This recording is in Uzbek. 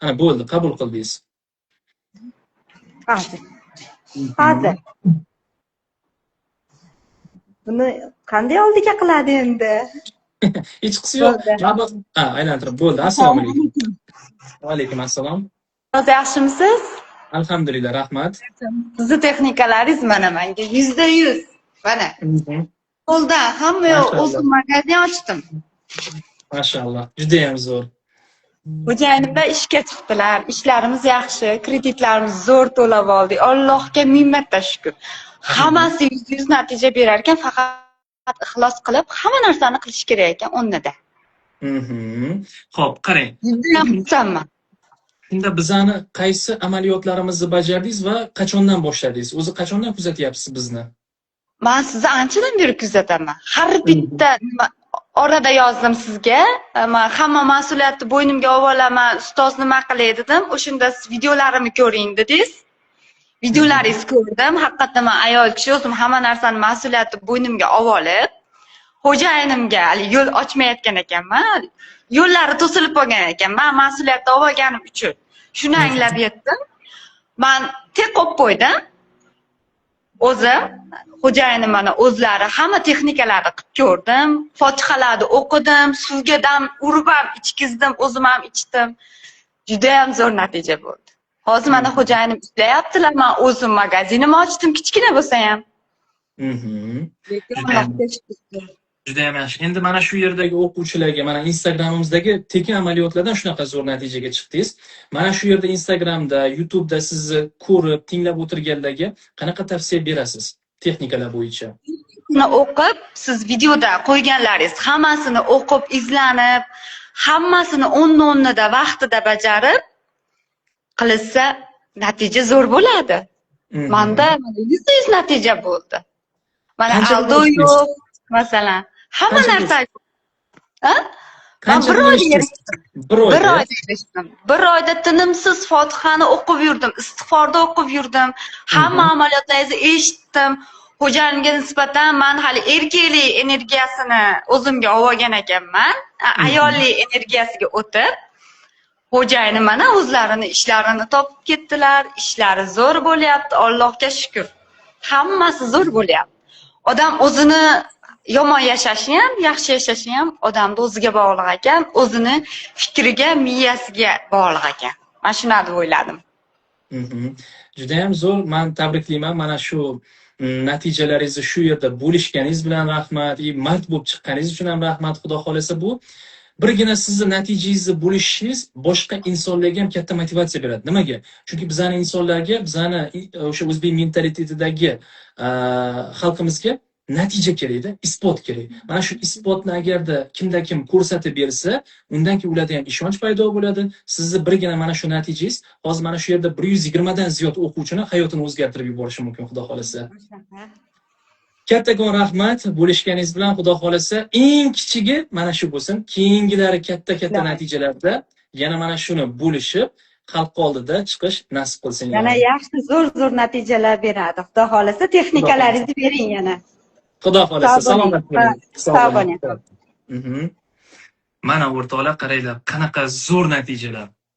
Ana, bo'ldi, qabul qildingiz. Hozir. Hozir. Buni qanday oldiga qiladi endi? Hechqisi yo'q. Bo'ldi. Mana ha, aylantirib bo'ldi. Assalomu alaykum. Va alaykum assalom. Ustoz, yaxshimisiz? Alhamdulillah, rahmat. Sizni texnikalaringiz mana menga 100%. Mana. Qo'ldan hamma yoq, Mashalloh. o'zim magazin ochdim. Mashalloh, judayam zo'r. Xo'jayinimlar ishga chiqdilar. Ishlarimiz yaxshi, kreditlarimiz zo'r to'lab oldik. Allohga ming marta shukr. Hammasi 100% natija berar ekan, faqat ixlos qilib hamma narsani qilish kerak ekan o'rnida. Xo'p, qarang. Judayam xursandman. Shunda bizani qaysi amaliyotlarimizni bajardingiz va qachondan boshladingiz? O'zi qachondan kuzatyapsiz bizni? Man sizni anchadan beri kuzataman. Har bitta nima orada yozdim sizga. Man hamma mas'uliyatni bo'ynimga olib olaman. Ustoz, nima qilay dedim. O'shanda siz videolarimni ko'ring dedingiz. Videolaringizni ko'rdim. Haqiqatdan man ayol kishi, o'zim hamma narsani mas'uliyatni bo'ynimga olib olib, xo'jayinimga hali yo'l ochmayotgan ekanman. Yo'llari to'silib qolgan ekan. Man mas'uliyatni olib olganim uchun. Shuni anglab yetdim. Man tek qo'yib qo'ydim. O'zim xo'jayinim mana o'zlari hamma texnikalarni qilib ko'rdim, fotihalarni o'qidim, suvga dam urib ham ichkizdim, o'zim ham ichdim. Judayam zo'r natija bo'ldi. Hozir mana xo'jayinim ishlayaptilar, man o'zim magazinimni ochdim, kichkina bo'lsa ham. Lekin Allohga shukur. Judayam yaxshi. Endi mana shu yerdagi o'quvchilarga, mana Instagramimizdagi tekin amaliyotlardan shunaqa zo'r natijaga chiqdingiz. Mana shu yerda Instagramda, YouTube'da sizni ko'rib, tinglab o'tirganlarga qanaqa tavsiya berasiz texnikalar bo'yicha? Uni o'qib, siz videoda qo'yganlaringiz hammasini o'qib, izlanib, hammasini o'rni o'rnida vaqtida bajarib qilsa, natija zo'r bo'ladi. Manda mana 100% natija bo'ldi. Mana Qancha aldov pul yo'q, masalan. Hamma Qancha narsa. Ha? Man Qancha bir pul oyda eshitdingiz? erishdim. Bir oyda. Bir oyda erishdim. Bir oyda tinimsiz Fotihani o'qib yurdim, istig'forda o'qib yurdim. Hamma amaliyotlaringizni eshitdim. Xo'jayinimga nisbatan man hali erkaklik energiyasini o'zimga olib olgan ekanman. Ayollik energiyasiga o'tib, xo'jayinim mana o'zlarini ishlarini topib ketdilar. Ishlari zo'r bo'lyapti, Allohga shukr. Hammasi zo'r bo'lyapti. Odam o'zini yomon yashashi ham, yaxshi yashashi ham odamni o'ziga bog'liq ekan, o'zini fikriga, miyasiga bog'liq ekan. Man shuni deb o'yladim. Judayam zo'r. Man tabriklayman. Mana shu natijalaringizni shu yerda bo'lishganingiz bilan rahmat. И mard bo'lib chiqqaningiz uchun ham rahmat. Xudo xolasa, bu birgina sizni natijangizni bo'lishingiz boshqa insonlarga ham katta motivatsiya beradi. Nimaga? Chunki bizani insonlarga, bizani o'sha o'zbek mentalitetidagi xalqimizga natija kerakda, isbot kerak. Mana shu isbotni agarda kimda kim ko'rsatib bersa, undan keyin ularda ham ishonch paydo bo'ladi. Sizni birgina mana shu natijangiz hozir mana shu yerda 120 dan ziyod o'quvchini hayotini o'zgartirib yuborishi mumkin, Xudo xolasa. Kattakon rahmat bo'lishganingiz bilan. Xudo xolasa, eng kichigi mana shu bo'lsin. Keyingilari katta-katta natijalarda yana mana shuni bo'lishib, xalq oldida chiqish nasib qilsin. Yana yaxshi, zo'r zo'r natijalar beradi. Xudo xolasa, texnikalaringizni bering yana. Xudo xolasa, Sog' bo'ling. salomat bo'ling. Sog' bo'ling. Mana o'rtoqlar, qaranglar, qanaqa zo'r natijalar.